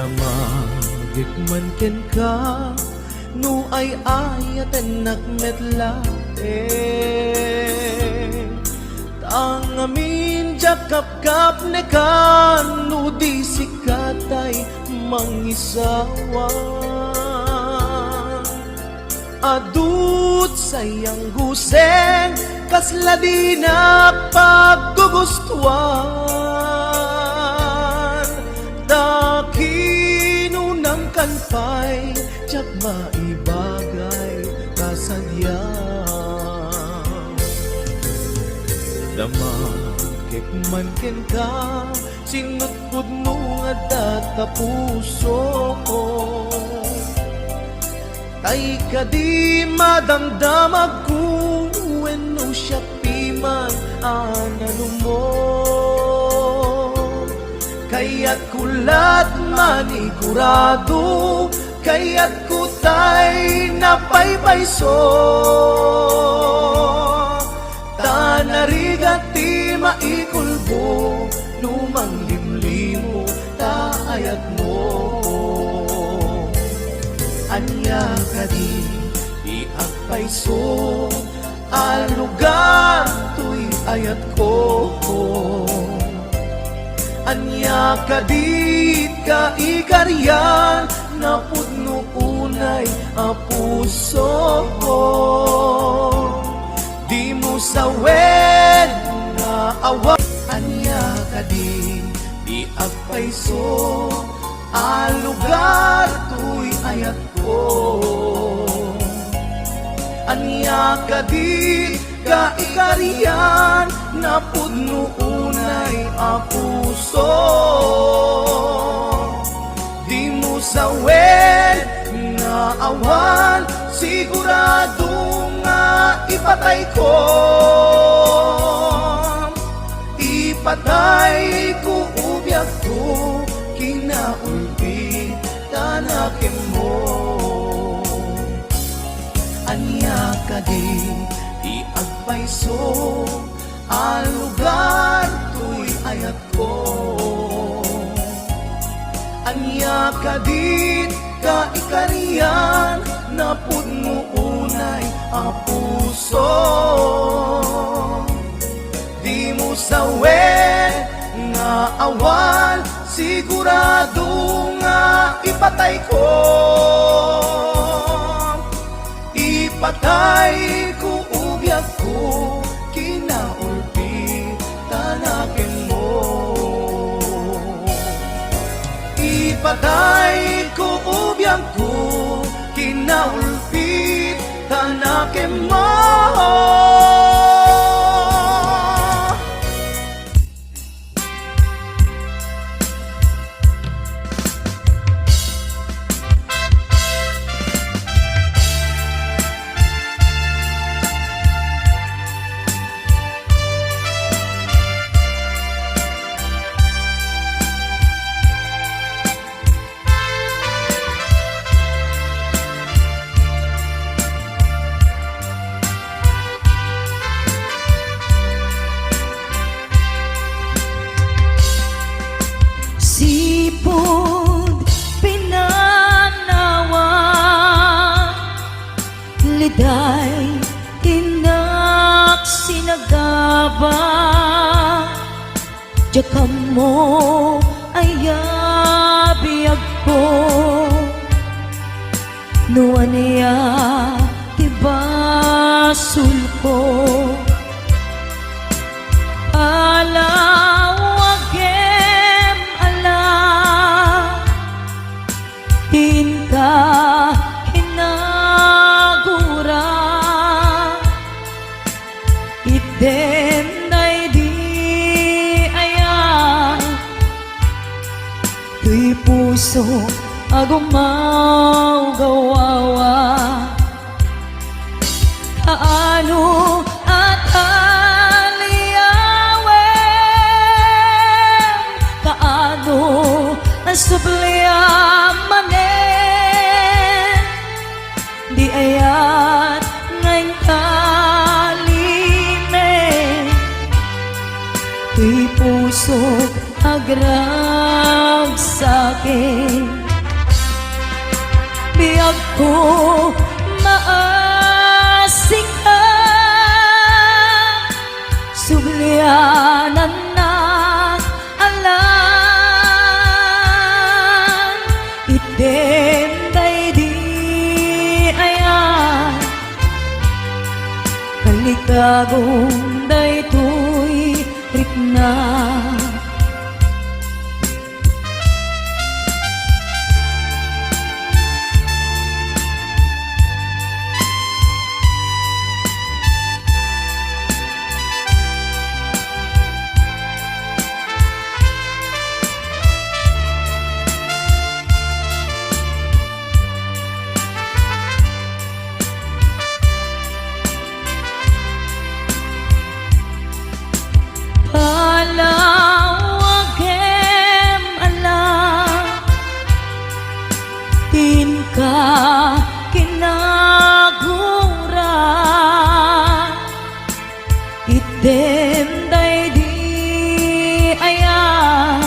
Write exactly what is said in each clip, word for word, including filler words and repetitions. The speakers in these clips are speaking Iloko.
Damagek man kenka, no ay-ayatennak met laeng. Ta ngamin diak kapkapnekan, no di sika tay mangisawa. Adu ti sayang, Guseng, kasla dinak paggugustuan. Ta kinunam kan pay, diak maibagay kasadian. Damagek man kenka, sinutpudno nga adda ta puso. Tay kadi madamdamagko wenno siak piman a nalumo. Kayatko lat manigurado, kayatko tay napaypayso. Ta narigat ti maikulbo no manglimlimo ta ayatmo. Ania kadi ti agpayso a lugar toy ayatko? Ania kadi ti kaikarian a pudno unay a puso? Dimo sawen nga awan. Ania kadi ti agpayso a lugar toy ayatko? Ania kadi ti kaikarian a pudno unay a puso? Dimo sawen nga awan, sigurado nga ipatayko. Ipatayko, o biagko, kinaulpitan a kenmo. Ania kadi ti agpayso a lugar toy ayatko? Ania kadi ti kaikarian a pudno unay a puso? Dimo sawen nga awan, sigurado nga ipatayko. Ipatayko, o biagko, kinaulpitan a kenmo. Ipatayko, o biagko, kinaulpitan a kenmo. Sipud pinanawa, liday, innak sinagaba. Diak ammo aya biagko, no ania ti basolko. Palawagem a la, inka kinagura. Itdem daydi aya, toy pusok a gumawgawawa. Kaano a talliawen, kaano a subliam manen, di ayat nga intalime, ti pusok agrag Saken, biagko, maasika, sublianannak a lan, itdem daydi aya, kalikagom daytoy rikna. Palawagem a la, ti inka kinagura, itdem daydi aya,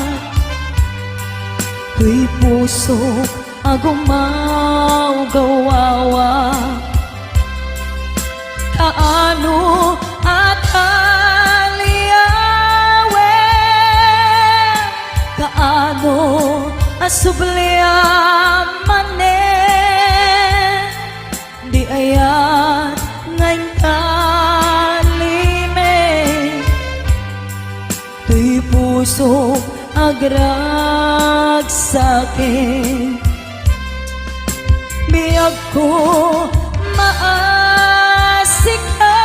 toy pusok a gumawgawa. Kaano a taliawen, kaano a subliam manen, di ayat nga intalime. Toy pusok agragsaken, biagko, maasika,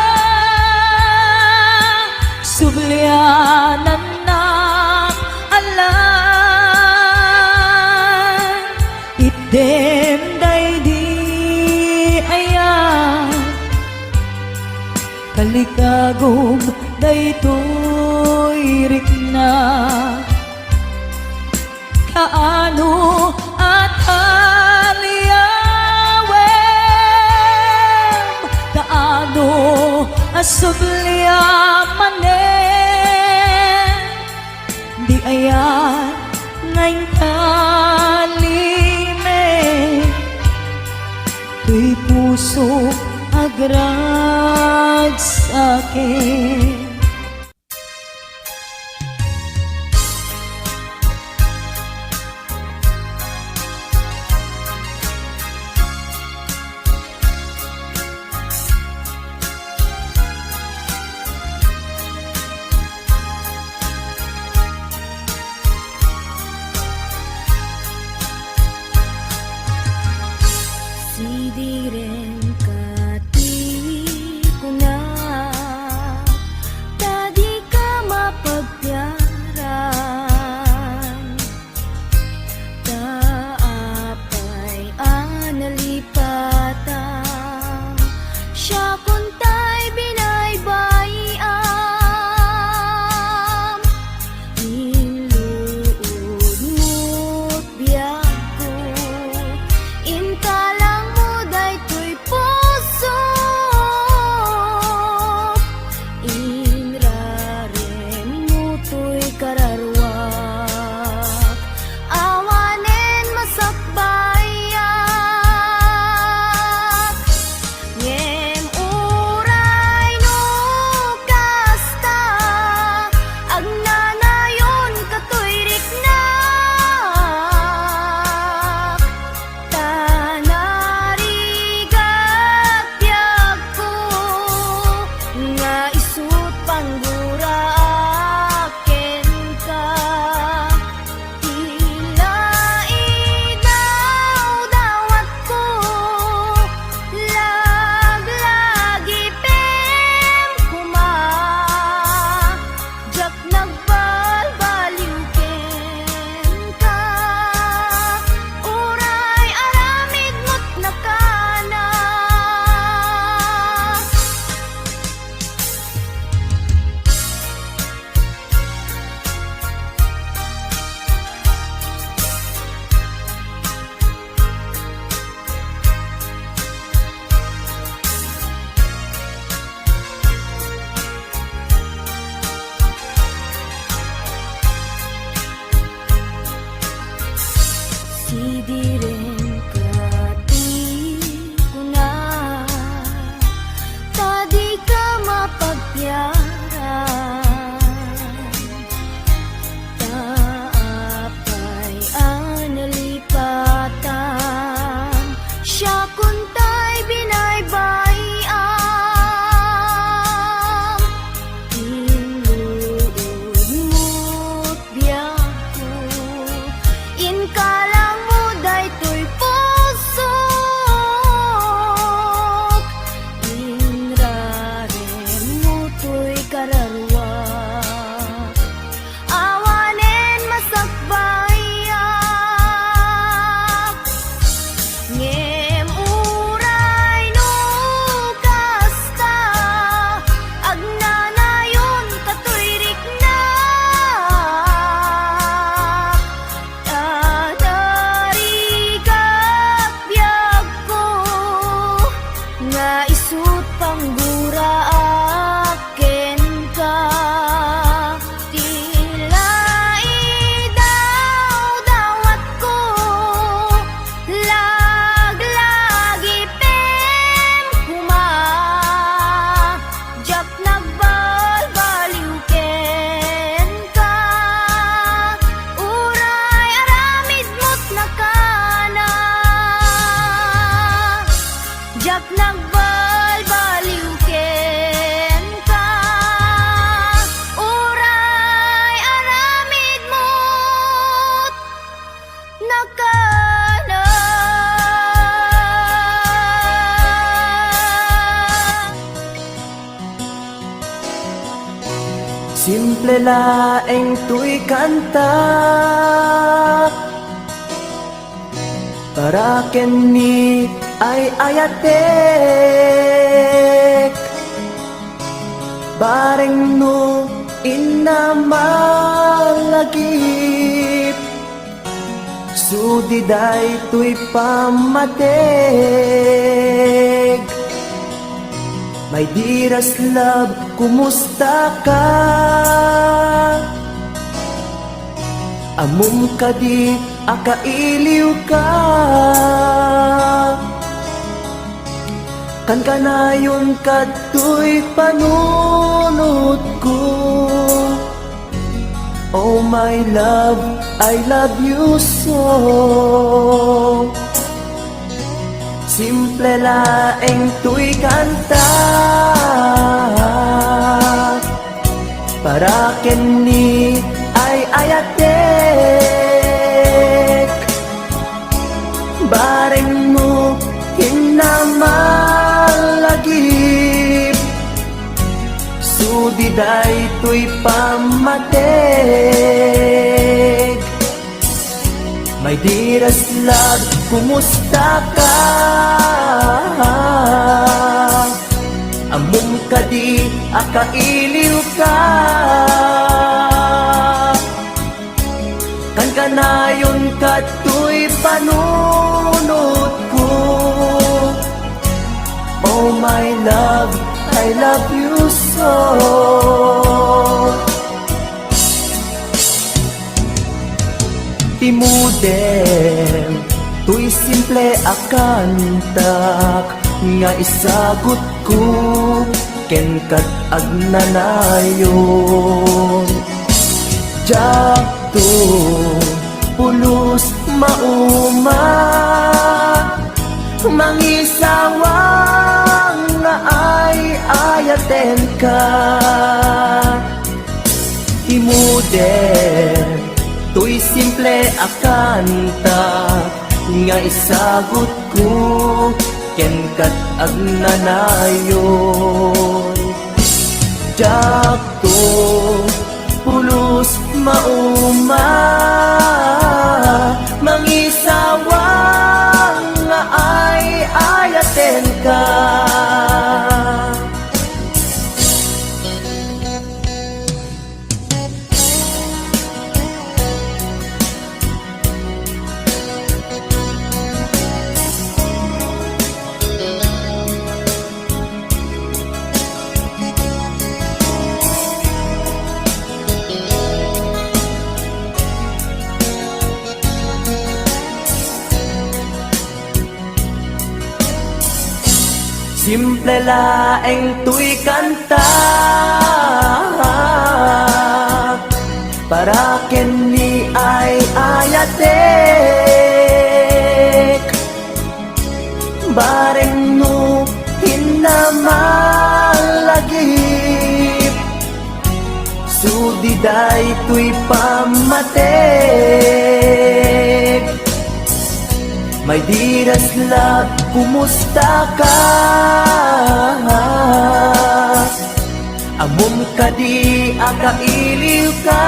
sublianannak a lan, itdem daydi aya, kalikagom daytoy rikna. Kaano a taliawem, kaano a subliam manen, di aya nga intalime, toy pusok agragsaken. Sidiren ka ti kunak, ta dika mapagtiaran. Ta apay a nalipatam, siakon tay binaybay-am. Inluod mo't biagko, intalangmo daytoy pusok, inraremmo toy kararuak, awanen masakbayak. Ngem uray no kasta, agnanayon katoy riknak, ta narigat biagko nga isut' pangguraak kenka. Ti naidawdawatko, laglagipem koma, diak nagbalbaliw kenka, uray aramid met nakana. Simple laeng toy kanta para ken ni ay-ayatek. Bareng no inna malagip, sudi daytoy pammateg. My dearest love, kumusta ka? Ammom kadi a kailiw ka? Kankanayon kadtoy panunotko. Oh my love, I love you so. Simple laeng toy kanta para ken ni ay-ayatek. Bareng no inna malagip, sudi daytoy pammateg. My dearest love, kumusta ka? Ammom kadi a kailiw ka? Kankanayon kadtoy panunotko. Oh my love, I love you so. Ti modem toy simple a kantak nga isagutko ken kat agnanayon. Diakto pulos mauma, mangisawang nga ay-ayatenka. Ti modem toy simple a kanta nga isagutko ken kat agnanayon. Diakto pulos mauma, mangisawang nga ay-ayatenka. Simple laeng toy kanta para ken ni ay-ayatek. Bareng no inna malagip, sudi daytoy pammateg. My dearest love, kumusta ka? Ammom kadi a kailiw ka?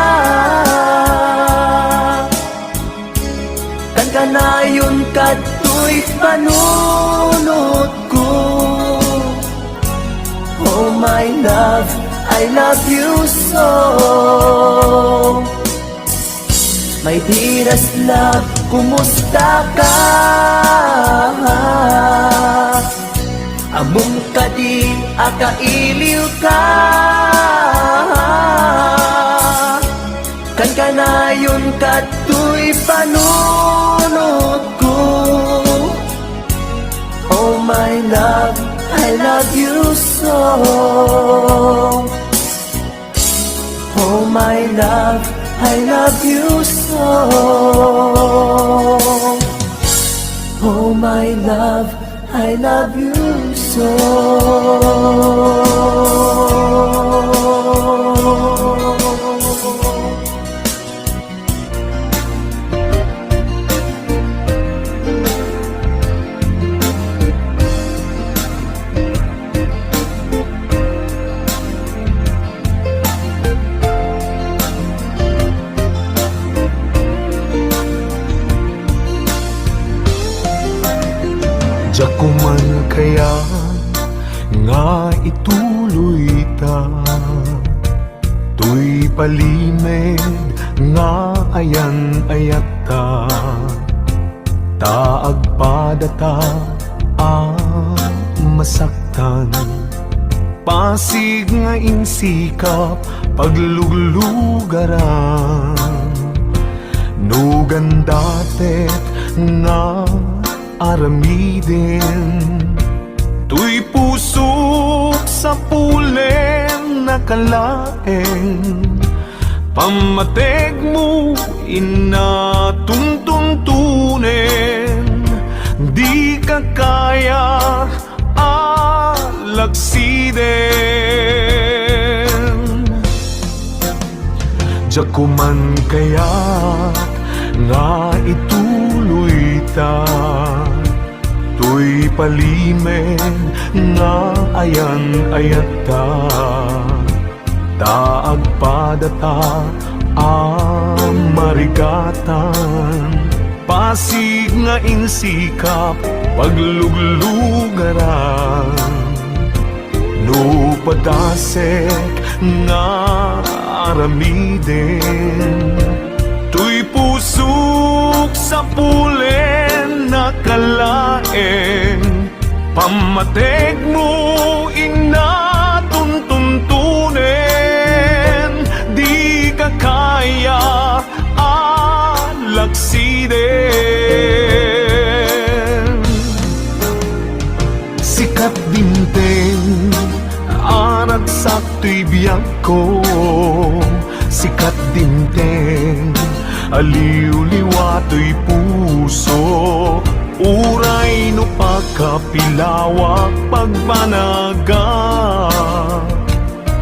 Kankanayon kadtoy panunotko. Oh my love, I love you so. My dearest love, kumusta ka? Ammom kadi a kailiw ka? Kankanayon kadtoy panunotko. Oh my love, I love you so. Oh my love, I love you so. Oh my love, I love you so. kayat nga ituloyta. Toy palimed nga ayan-ayatta, ta agpadata a masaktan. Pasig nga insikap pagluglugaran, no gandatek nga aramiden. Toy pusok sapulen a kalaeng, pammategmo inna tuntuntunen, dika kaya a lagsiden. Diak man kayat nga ituloyta, toy palimed nga ayan-ayatta, ta agpadata a marigatan. Pasig nga insikap pagluglugaran, no padasek nga aramiden. Toy pusok sapulen a kalaeng, pammategmo inna tuntuntunen, dika kaya a lagsiden. Sikat dimteng a ragsak toy biagko, sikat dimteng a liwliwa toy pusok. Uray no pakapilawak pagbanagak,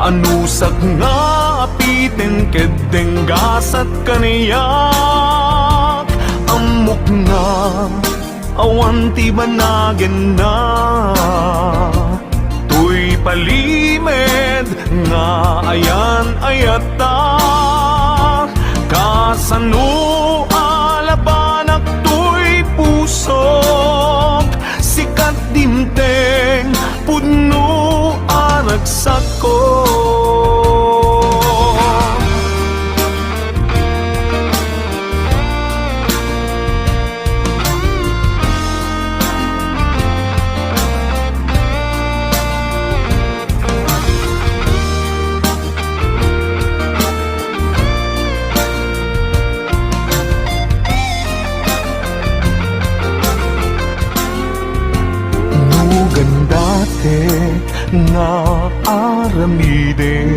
anusak nga apiten ket denggasak kaniak. Ammok nga awan ti banagenna, toy palimed nga ayan-ayatta. Kasano a labanak toy pusok, sikat dimteng pudno a ragsakko. No gandatek nga aramiden,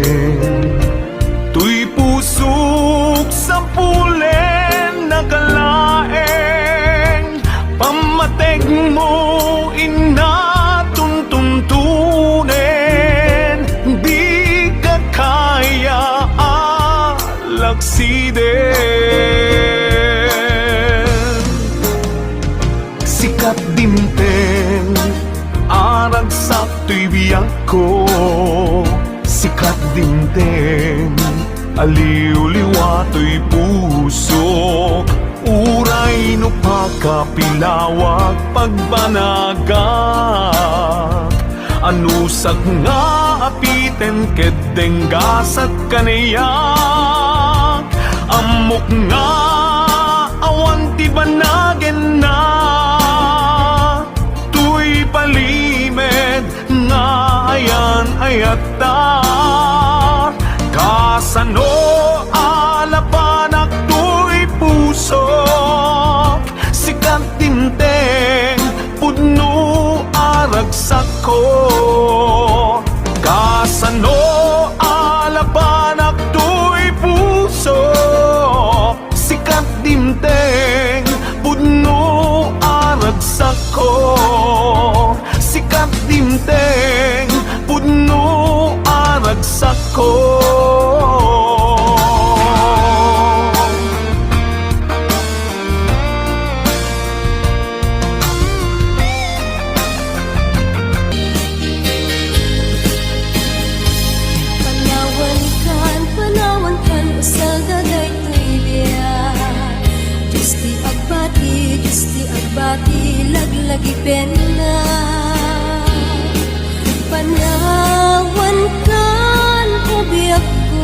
toy pusok sapulen a kalaeng, pammategmo inna tuntuntunen, dika kaya a lagsiden. Sikat dimteng a ragsak toy biagko, sikat dimteng a liwliwa toy pusok. Uray no pakapilawak pagbanagak, anusak nga apiten ket denggasak kaniak. Ammok nga awan ti banagenna, toy palimed nga ayan-ayatta. Kasano a labanak toy pusok, sikat dimteng pudno a ragsakko. Kasano a labanak toy pusok, sikat dimteng pudno a ragsakko. Sikat dimteng pudno a ragsakko. Panawankan, panawankan, usaga daytoy biag. Dios ti agbati, Dios ti agbati, laglagipenna. Nawankan, o biagko,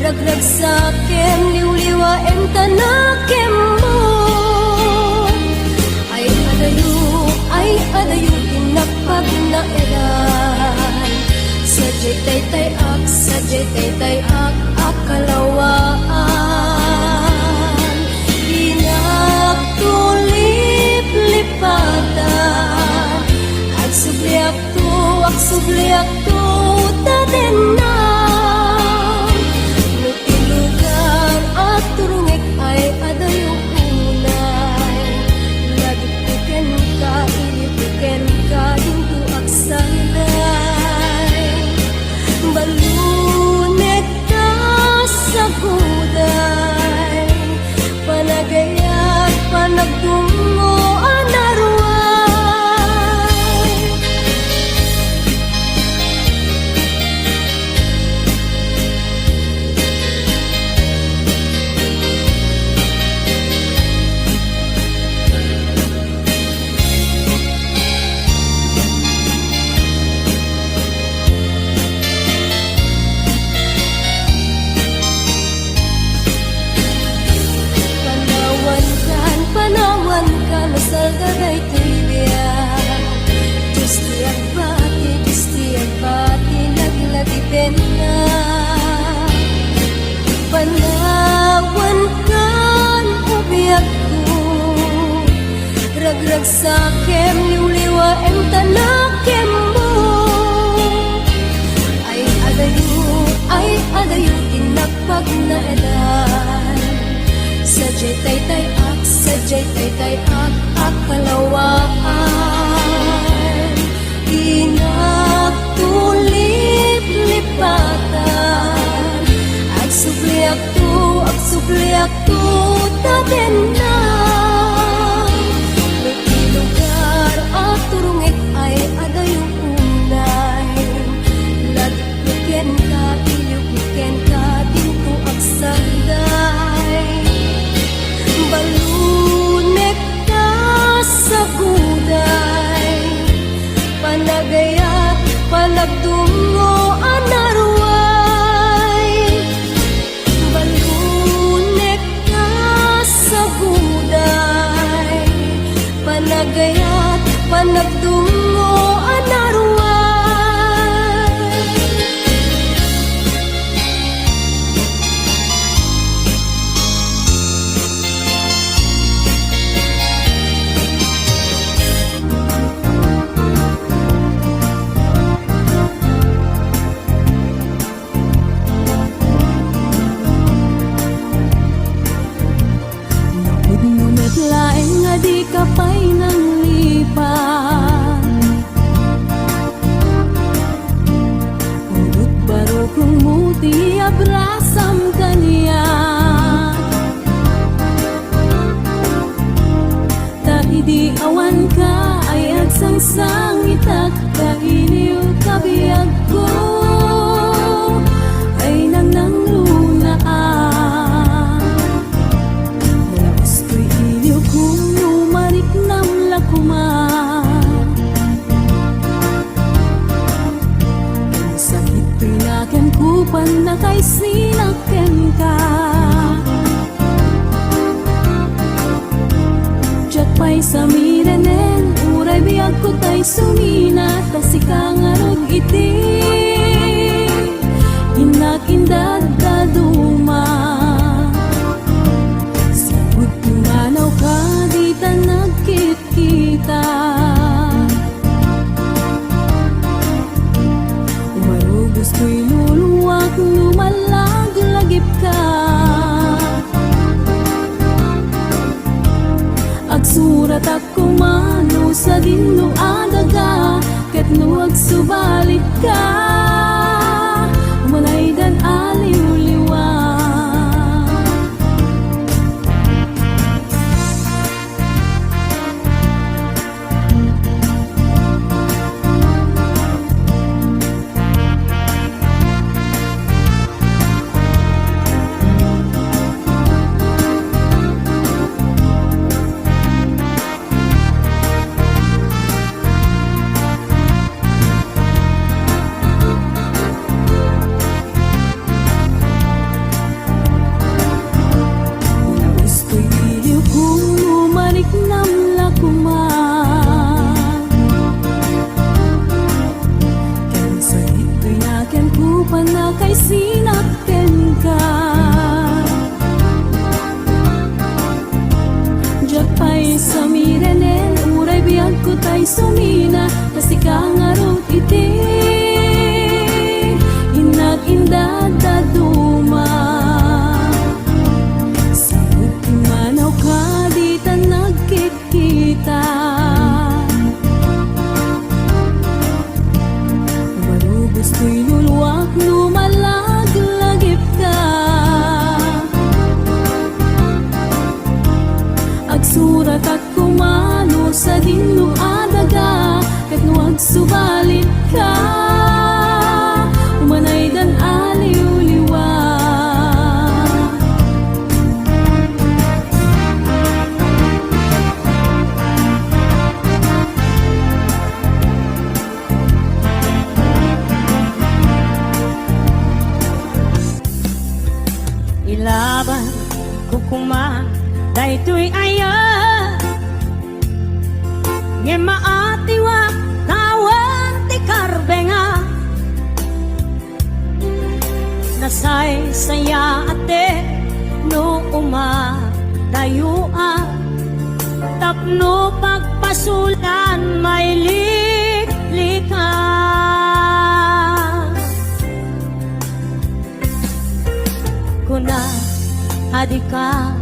ragragsakem, liwliwaem ta nakemmo. Ay adayo, ay adayo ti napagnaedan. Sadiay taytay-ak, sadiay taytay-ak a kalawaan. Dinak tuliplipatan. Agsubliakto, agsubliakto, ta dennak. No ti lugar a turongek ay adayo unay, ladikko kenka, ilibko kenka, dinto agsangday. Balunek ta saguday, panagayat, panagdungngo a naruay. Panawankan, panawankan, no salda daytoy biag. Dios ti agbati, Dios ti agbati, laglagipenna. Panawankan, o biagko, ragragsakem, liwliwaem ta nakemmo. Ay adayo, ay adayo ti napagnaedan. Sadiay taytay-ak, sadiay taytay-ak a kalawaan. Dinak tuliplipatan. Agsubliakto, agsubliakto, ta dennak. No ti lugar a turongek ay adayo unay, ladikko kenka, ilibko kenka, dinto agsangday. Balunek ta saguday, panagayat, panagdungngo a naruay. Balunek ta saguday, panagayat, panagdungngo a naruay. Napudno met laeng a dika pay nanglipat. Udot barukongmo ti abrasam kaniak. Ta idi awanka ay agsangsangitak, ta iliwka biagko ay nangnanglonaak. Nalaus toy iliwko no mariknam la koma. Sakit toy nakem ko, pannakaisinak kenka. Diak pay samirenen, uray biagko tay sumina, ta sika ngarud iti innak indaddaduma. Sagud ti manawka, dita nagkit- kita. Umarugos toy luluak no mallaglagipka. Agsuratak koma no sadino a daga, ket no agsubalitka, umanaydan a liwliwa. Pannakaysinak kenka. Diak pay samirenen, uray biagko tay sumina, ta sika ngarud iti innak indadduma. Sa immanawka, dita nagkit- kita. Umalubos toy luluak no malaglagipka. Agsuratak koma no sadino a daga, ket no agsubalitka, umanaydan a liwliwa. Ilabanko koma daytoy aya, ngem maatiwak ta awan ti karbenga. Nasaysayaat no umadayoak tapno pagpasolan mailiklikas. Kuna a dika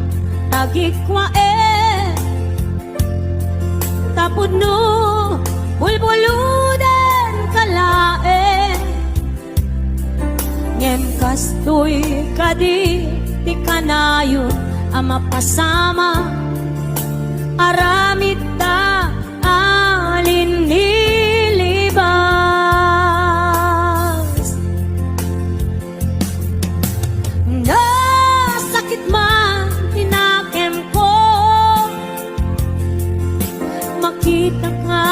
tagikkuaen, tapno bulbuludenka laeng. Ngem kastoy kadi ti kanayon a mapasamak, aramidta a linnilibas. Nasakit man ti nakemko, makitaka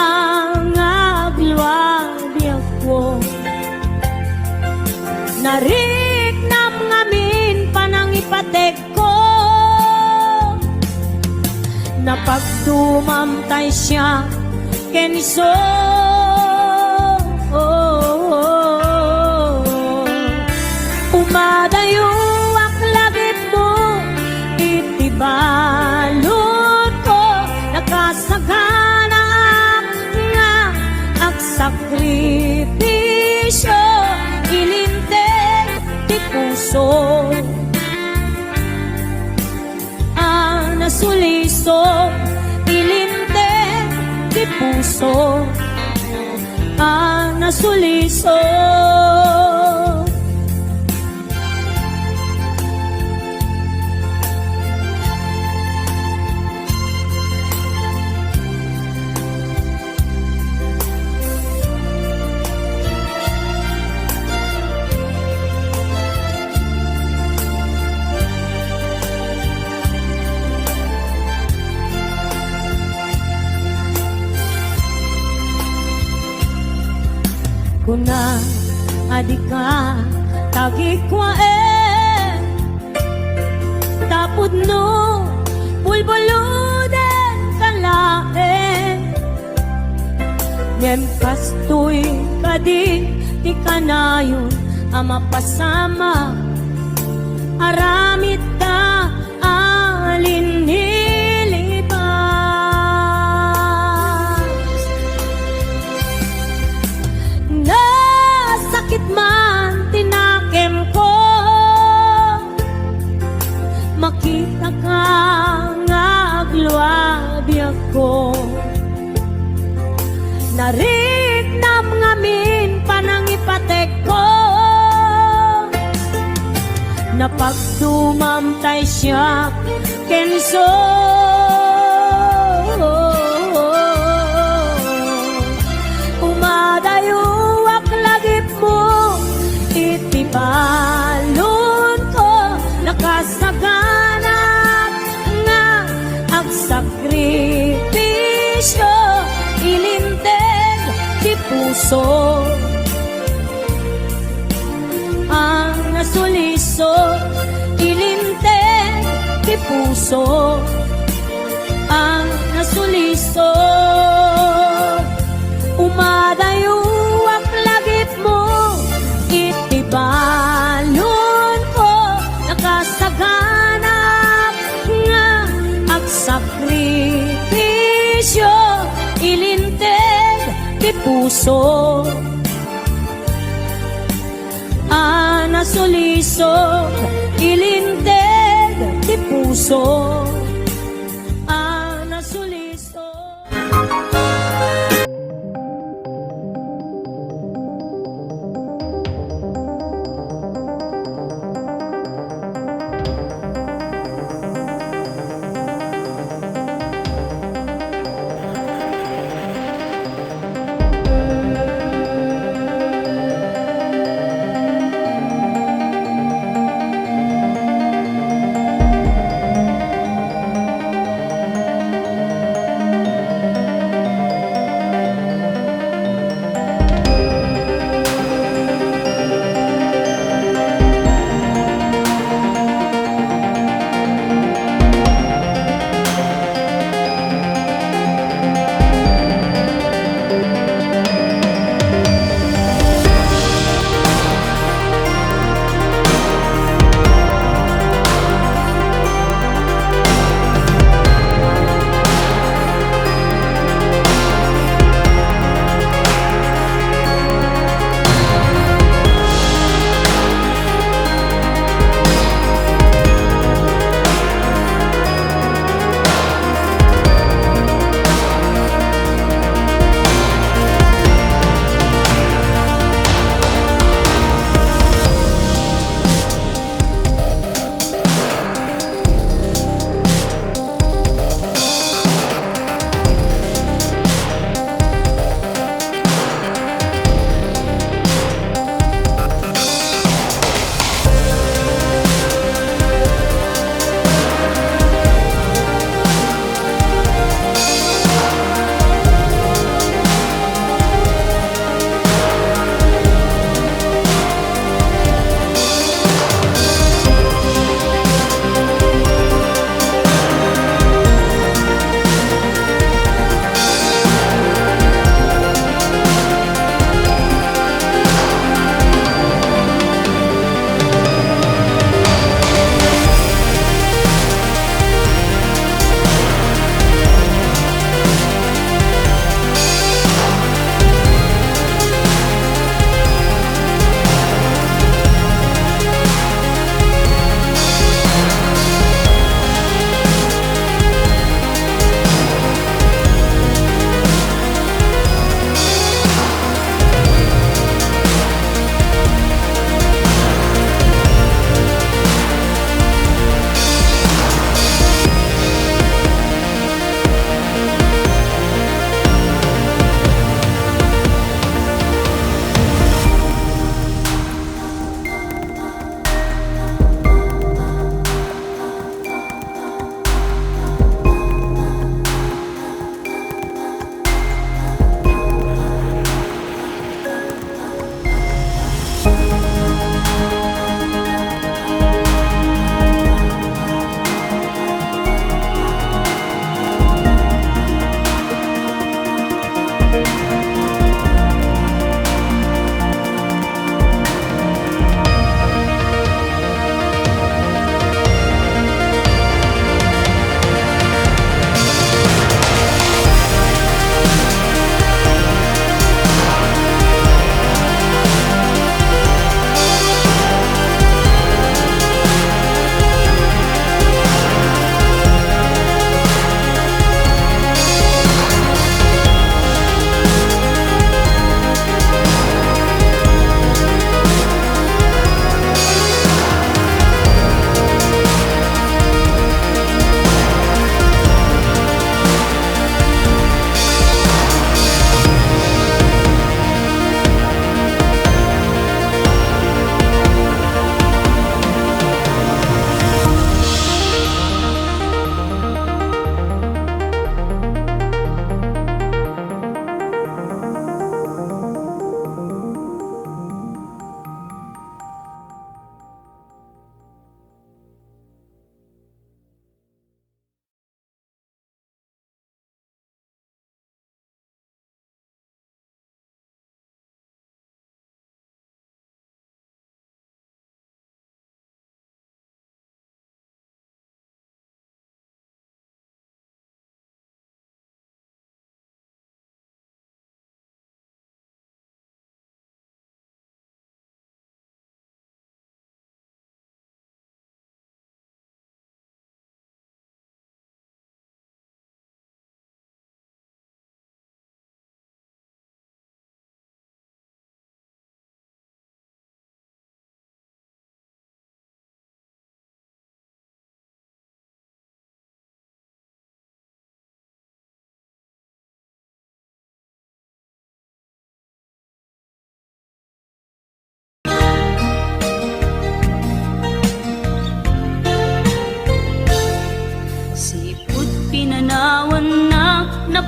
nga agluabiagko. Nariknam ngamin panangipatekko. Napagdumam tay siak ken isu. Umadayoak lagipmo iti baludko, nakasaganaak nga agsakripisio, ilinteg ti puso. A nasuliso, ilinteg ti puso a nasuliso. Kuna a dika tagikkuaen, tapno bulbuludenka laeng. Ngem kastoy kadi ti kanayon a mapasamak, aramidta a linnilibas. Nasakit man ti nakemko, makitaka nga agluabiagko. Nariknam ngamin panangipatekko. Napagdumam tay siak kenso. Umadayoak lagipmo iti baludko, nakasaganaak nga agsakripisio, ilinteg ti puso a nasuliso, ilinteg ti puso a nasuliso. Umadayoak lagipmo iti Sakrifisio, ilinteg ti puso a nasulisog, ilinteg ti puso a nasulisog.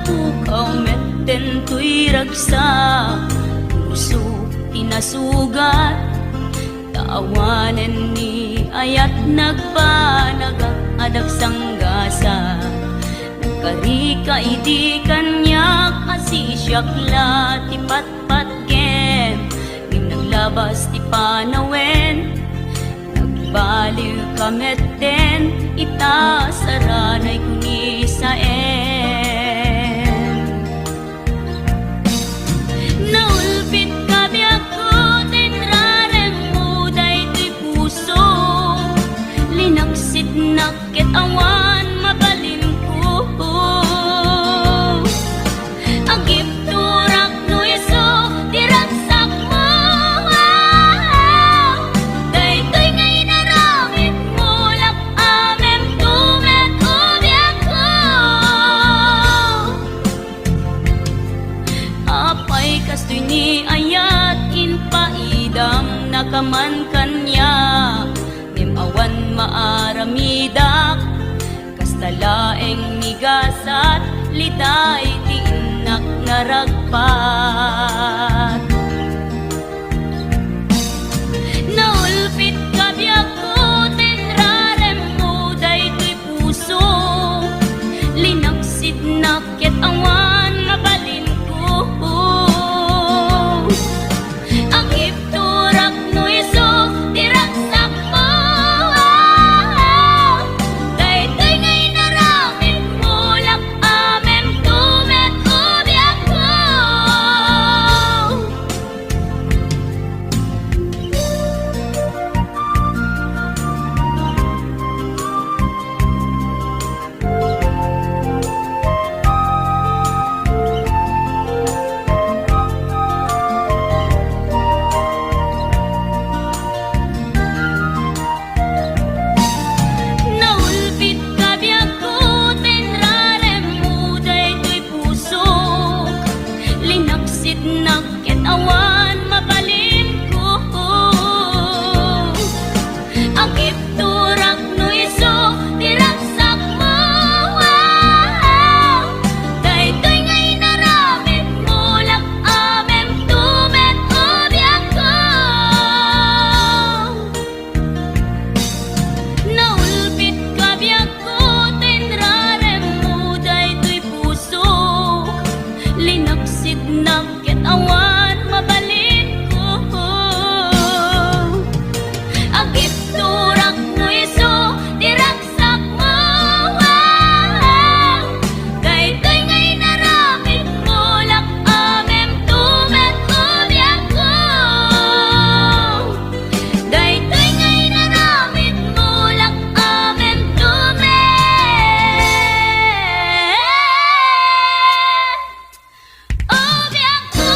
Pukaw metten toy ragsak, puso ti nasugat, ta awanen ni ayat nagbanagak a dagsanggasat. Nagkarika idi kaniak a sisiak la ti patpatgem, ngem naglabas ti panawen. Nagbaliwka metten ita, saranay kuni saen. Naulpitka biagko, tinraremmo daytoy puso. Linaksitnak ket awan mabalinko. Agibturak no isu ti ragsakmo. Daytoy nga inaramidmo, lak-amemto met o biagko. Apay kastoy ni ayat, impaidamnaka man kaniak, ngem awan maaramidak. Kasta laeng ni gasat, liday ti innak nga ragpat. Naulpitka biagko, tinraremmo daytoy puso. Linaksidnak ket awan mabalinko. Agibturak no isu ti ragsakmo. Daytoy nga inaramidmo, lak-amemto met o biagko. Naulpitka biagko, tinraremmo daytoy pusok. Linaksitnak ket awan mabalinko. Agibturak no isu ti ragsakmo. Daytoy nga inaramidmo, lak-amemto met o biagko. Naulpitka biagko, tinraremmo daytoy pusok. Linaksidnak ket awan mabalinko. Agibturak no isu ti ragsakmo. Daytoy nga inaramidmo, lak-amemto met o biagko. Daytoy nga inaramidmo, lak-amemto met o biagko.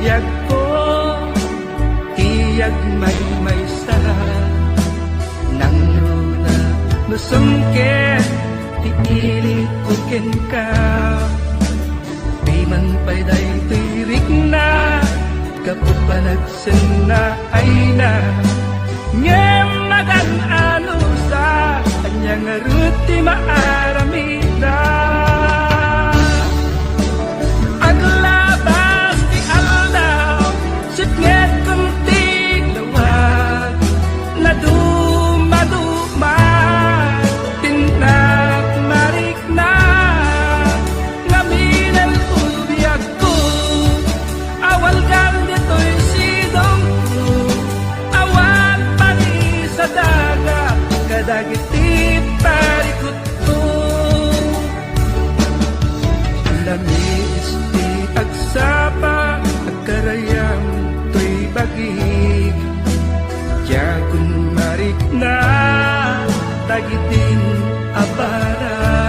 Biagko, ti agmaymaysa, nangruna no sungket ti ilikko kenka. Diman pay daytoy rikna, gapu panagsenna ayna. Ngem magan-anusa, ania ngarud ti maaramida? Aglabas ti aldaw, sipngetkon ti lawag, naduma-duma, tinnak marik na, ngamin a biagko, awalgan ditoy sidongko, awan panisadaga kadagiti parikutko. Lamiis ti agsapa, agkarayam toy bagik, diakon marikna dagidin a para.